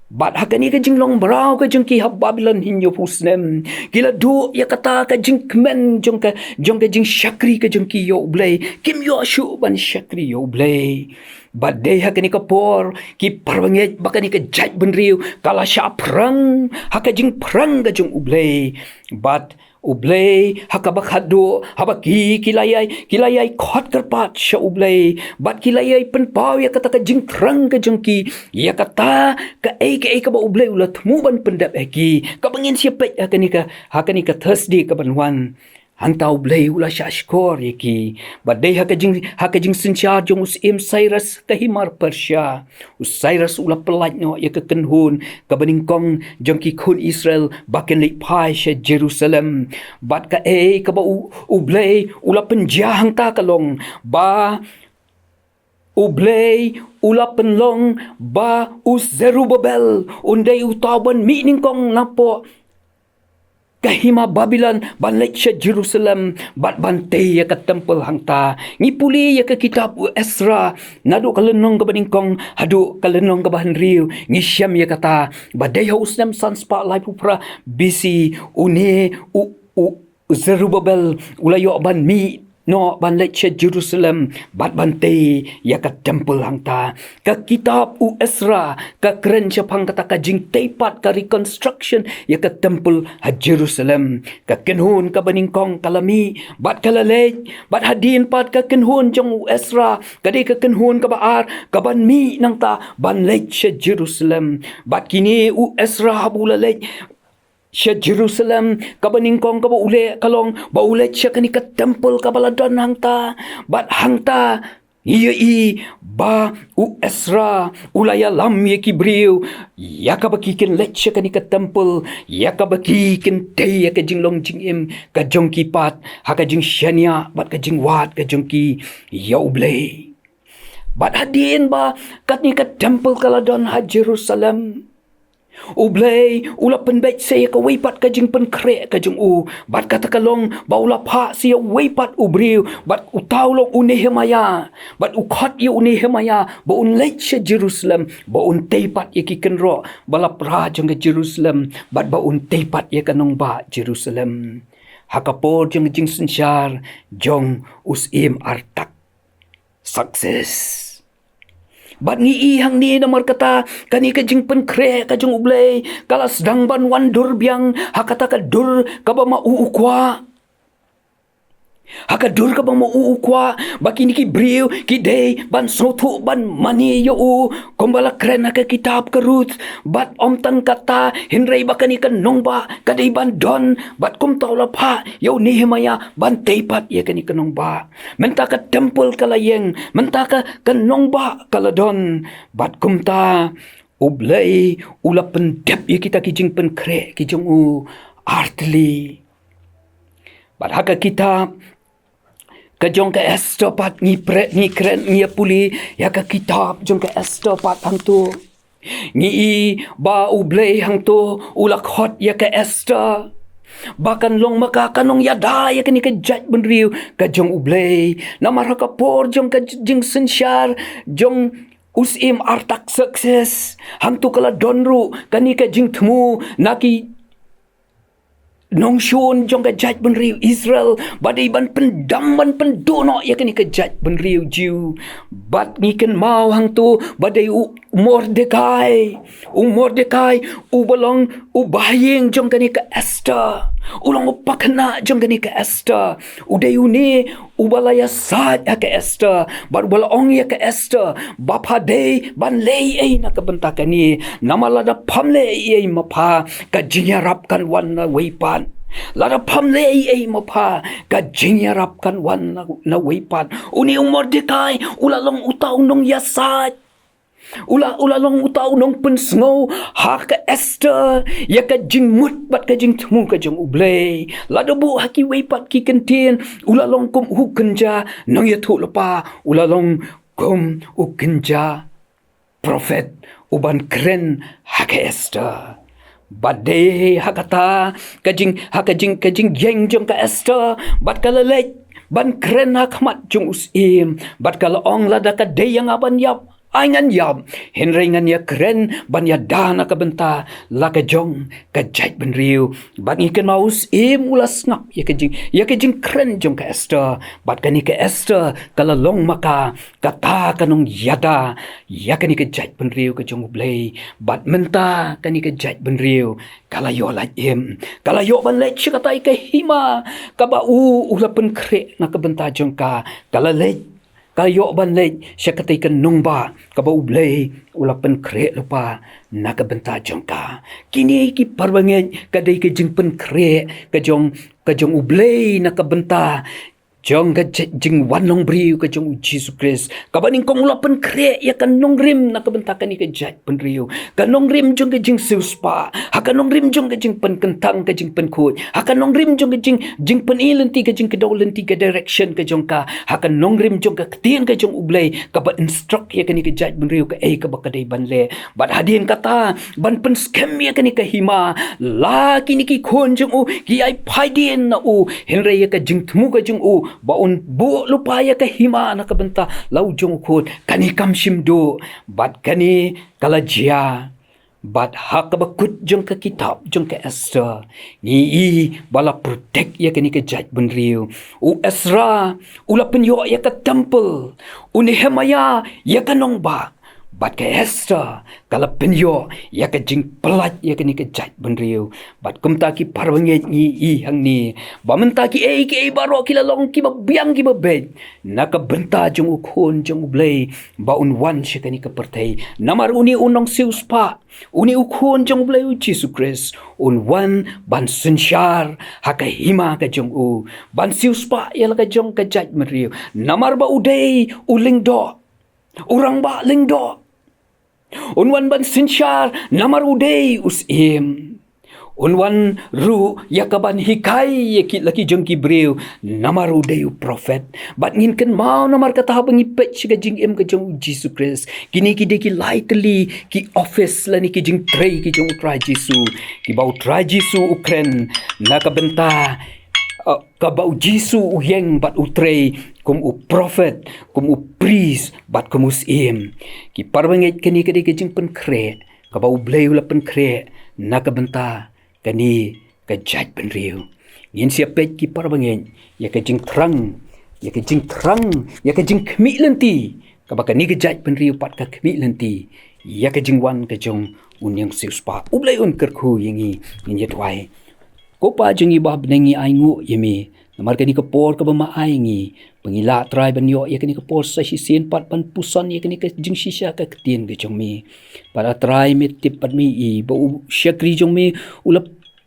Bad ha kane ka jinglong mraw ka jong ki ha Babilon hynñiewphew snem, ki la duh ïa kata ka jingkmen jong ka, jong ka jingshakri ka jong ki ïa U Blei. Kim ïoh shuh ban shakri ïa U Blei. Bad dei ha kane ka por ki parabangeit ba kane ka jaitbynriew ka la shah phrang ha ka jingphrang ka jong U Blei. Bad U Blei ha kaba khatduh, haba ki, ki la ïai, ki la ïai khot kyrpad sha U Blei bad ki la ïai pynpaw ïa kata ka jingthrang ka jong ki, ïa kata kaei kaei kaba U Blei u la thmu ban pyndep ha ki, kaba ngin sa peit ha kane ka, ha kane ka Thursday ka ban wan. Hangta U Blei u la shah shkor ïa ki. Bad dei ha ka jing, ha ka jingsynshar jong u syiem Cyrus ka hima Persia, u Cyrus u la pyllait noh ïa ka kynhun kaba nyngkong jong ki khun Israel ba kin leit phai sha Jerusalem. Bad kaei kaba U, U Blei u la pynjia hangta ka long ba U Blei u la pynlong ba u Zerubbabel un dei uta uban mih nyngkong napoh ka hima Babilon ban leit sha Jerusalem bad ban tei ïa ka temple hangta. Ngi pule ïa ka kitab u Ezra naduh ka lynnong kaba nyngkong haduh ka lynnong kaba hynriew, ngi shem ïa kata ba dei ha u snem san spah laiphew phra B C une u, u Zerubbabel u la ïoh ban mih noh ban leit sha Jerusalem bad ban tei ïa ka temple hangta. Ka kitab u Ezra ka kren shaphang kata ka jingtei pat, ka reconstruction ïa ka temple ha Jerusalem. Ka kynhun kaba nyngkong ka la mih bad ka la leit, bad hadien pat ka kynhun jong u Ezra ka dei ka kynhun kaba ar ka ban mih nangta ban leit sha Jerusalem. Bad kine u Ezra haba u la leit sha Jerusalem, kaba nyngkong kaba u leh ka long ba u leit sha kane ka temple kaba la don hangta. Bad hangta ngi ïohi ba u Ezra u la ïalam ïa ki briew ïa kaba ki kin leit sha kane ka temple, ïa kaba ki kin tei ïa ka jinglong jingim ka jong ki pat ha ka jingshaniah bad ka jingwad ka jong ki ïa U Blei. Bad hadien ba kane ka temple ka la don ha Jerusalem, U Blei u la pynbeit sa ïa kawei pat ka jingpynkhreh ka jong u. Bad kata ka long ba u la phah sa ïa uwei pat u briew, bad uta u long u Nehemiah. Bad u khot ïa u Nehemiah ba un leit sha Jerusalem, ba un tei pat ïa ki kynroh ba la pra jong ka Jerusalem, bad ba un tei pat ïa ka nongbah Jerusalem. Ha ka por jong ka jingsynshar jong u syiem Artaxerxes. Bad ngi i hangne namar kata kane ka jingpynkhreh ka jong U Blei ka la sdang ban wan dur biang ha kata ka dur kaba ma u u kwah. Ha ka dur kaba ma u u kwah, ba kine ki briew ki dei ban sngewthuh ban mane ïa u, kumba la kren ha ka kitab ka Ruth. Bad ym tang kata, hynrei ba kane ka nongbah ka dei ban don, bad kumta u la phah ïa u Nehemiah ban tei pat ïa kane ka nongbah. Mynta ka temple ka la ïeng, mynta ka, ka nongbah ka la don. Bad kumta U Blei u la pyndep ïa kita ki jingpynkhreh ki jong u artylli. Bad ha ka kitab ka jong ka Esther pat ngi pre-, ngi kren, ngi ïa pule ïa ka kitab jong ka Esther pat hangto. Ngi i ba U Blei hangto u la khot ïa ka Esther ba kan long ma ka ka nongïada ïa kane ka jaitbynriew ka jong U Blei. Namar ha ka por jong ka j-, jingsynshar jong u syiem Artaxerxes, hangto ka la don ruh kane ka jingthmu na ki nongshun jong ka jaitbynriew Israel ba dei ban pyndam ban pynduh noh ïa kane ka jaitbynriew Jiw. Bad ngi kynmaw hangto ba dei u Mordekai. U Mordekai uba long u bahaïing jong kane ka Esther. U long u pakhynnah jong kane ka Esther. U dei une uba la ïasaid ha ka Esther, bad uba la ong ïa ka Esther ba pha dei ban leh ei ei na ka bynta kane. Namar lada pham leh ei ei ma pha, ka jingïarap kan wan na wei pat. Lada pham leh ei ei ma pha, ka jingïarap kan wan na, na wei pat. Une u Mordekai u la long uta u nongïasaid. U la, u la long uta u nongpynsngew ha ka Esther ïa ka jingmut bad ka jingthmu ka jong U Blei. Lada buh ha kiwei pat ki kyntien, u la long kum u kynja nongïathuhlypa, u la long kum u kynja prophet u ban kren ha ka Esther. Bad dei ha kata ka jing, ha ka jing, ka jingïeng jong ka Esther, bad ka la leit ban kren ha khmat jong u syiem, bad ka la ong, lada ka dei ïa nga ban ïap, ai ngan ïap, hynrei ngan ïakren ban ïada na ka bynta la ka jong ka jaitbynriew. Bad ngi kynmaw u syiem u la sngap ïa ka jing, ïa ka jingkren jong ka Esther. Bad kane ka Esther ka la long ma ka kata ka nongïada ïa kane ka jaitbynriew ka jong U Blei. Bad mynta kane ka jaitbynriew ka la ïoh lait im, ka la ïoh ban leit sha katei ka hima kaba u, u la pynkhreh na ka bynta jong ka. Ka la leit, ka ïoh ban leit sha katei ka nongbah kaba U Blei u la pynkhreh lypa na ka bynta jong ka. Kine ki parabangeit, ka dei ka jingpynkhreh ka jong, ka jong U Blei na ka bynta jong ka ji-, jingwan long briew ka jong U Jisu Khrist, kaba nyngkong u la pynkhreh ïa ka nongrim na ka bynta kane ka jaitbynriew. Ka nongrim jong ka jingsiewspah, ha ka nongrim jong ka jingpynkyntang, ka jingpynkhuid, ha ka nongrim jong ka jing, jingpyni lynti, ka jingkdew lynti, ka direction ka jong ka, ha ka nongrim jong ka ktien ka jong U Blei kaba instruct ïa kane ka jaitbynriew kaei kaba ka dei ban leh. Bad hadien kata, ban pynskhem ïa kane ka hima, la kine ki khun jong u ki ai phai dien na u, hynrei ïa ka jingthmu ka jong u ba un buh lypa ïa ka hima na ka bynta la u jong u khun, kane kam shym duh. Bad kane ka la jia. Bad ha kaba kut jong ka kitab jong ka Esther, ngi i ba la protect ïa kane ka jaitbynriew. U Ezra u la pynïoh ïa ka temple, u Nehemiah ïa ka nongbah, bad ka Esther ka la pynïoh ïa ka jingpyllait ïa kane ka jaitbynriew. Bad kumta ki parabangeit, ngi i hangne ba mynta kiei kiei baroh ki la long kiba biang kiba beit na ka bynta jong u khun jong U Blei ba un wan sha kane ka pyrthei. Namar une u nongsiewspah, une u khun jong U Blei U Jisu Khrist, un wan ban synshar ha ka hima ka jong u, ban siewspah ïa la ka jong ka jaitbynriew. Namar ba u dei u lyngdoh, u rangbah lyngdoh. Un wan ban synshar namar u dei u syiem. Un wan ruh ïa ka ban hikai ïa ki, la ki jong ki briew namar u dei u prophet. Bad ngin kynmaw namar kata haba ngi peit sha ka jingim ka jong U Jisu Khrist, kine ki dei ki lai tylli ki office lane ki jingtrei ki jong U Trai Jisu, kiba U Trai Jisu u kren na ka bynta, uh, kaba U Jisu u ïeng bad u trei kum u prophet, kum u priest, bad kum u syiem. Ki parabangeit, kane ka dei ka jingpynkhreh kaba U Blei u la pynkhreh na ka bynta kane ka jaitbynriew. Ngin sa ïa peit ki parabangeit ïa ka jingthrang, ïa ka jingthrang, ïa ka jingkhmih lynti kaba kane ka jaitbynriew pat ka khmih lynti ïa ka jingwan ka jong une u nongsiewspah. U Blei un kyrkhu ïa ngi. Ngin ïa duwai. Ko Pa jong ngi ba ha bneng, ngi ainguh ïa me namar kane ka por kaba me ai ngi, ba ngi lah, Trai, ban ïoh ïa kane ka por sa shisien pat ban puson ïa kane ka jingshisha ka ktien ka jong me. Bad A Trai, me tip bad me i ba u shakri jong me u la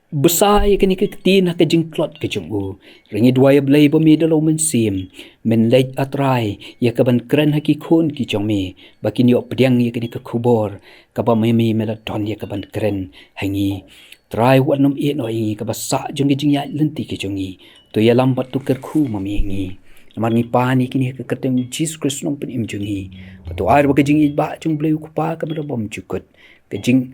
bsa ïa kane ka ktien ha ka jingtlot ka jong u. Hynrei ngi duwai, A Blei, ba me da la u Mynsiem men leit, A Trai, ïa ka ban kren ha ki khun ki jong me, ba kin ïoh pdiang ïa kane ka khubor kaba me, me, me la don ïa ka ban kren ha ngi. Trai, wat nym ïehnoh ïa ngi, kaba sah jong ka jingïaid lynti ka jong ngi. To ïalam bad to kyrkhu ma me ïa ngi. Namar ngi pan ïa kine ha ka kyrteng U Jisu Khrist, u Nongpynim jong ngi. Bad to ai ba ka jingïeit ba jong U Blei U Kpa kaba da bymjukut, ka jing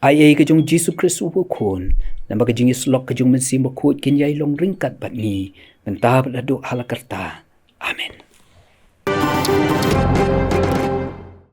ai ei ka jong U Jisu Khrist U Khun, namar ka jingïasyllok ka jong U Mynsiem Bakhuid kin ïai long ryngkat bad ngi mynta bad haduh hala karta. Amen.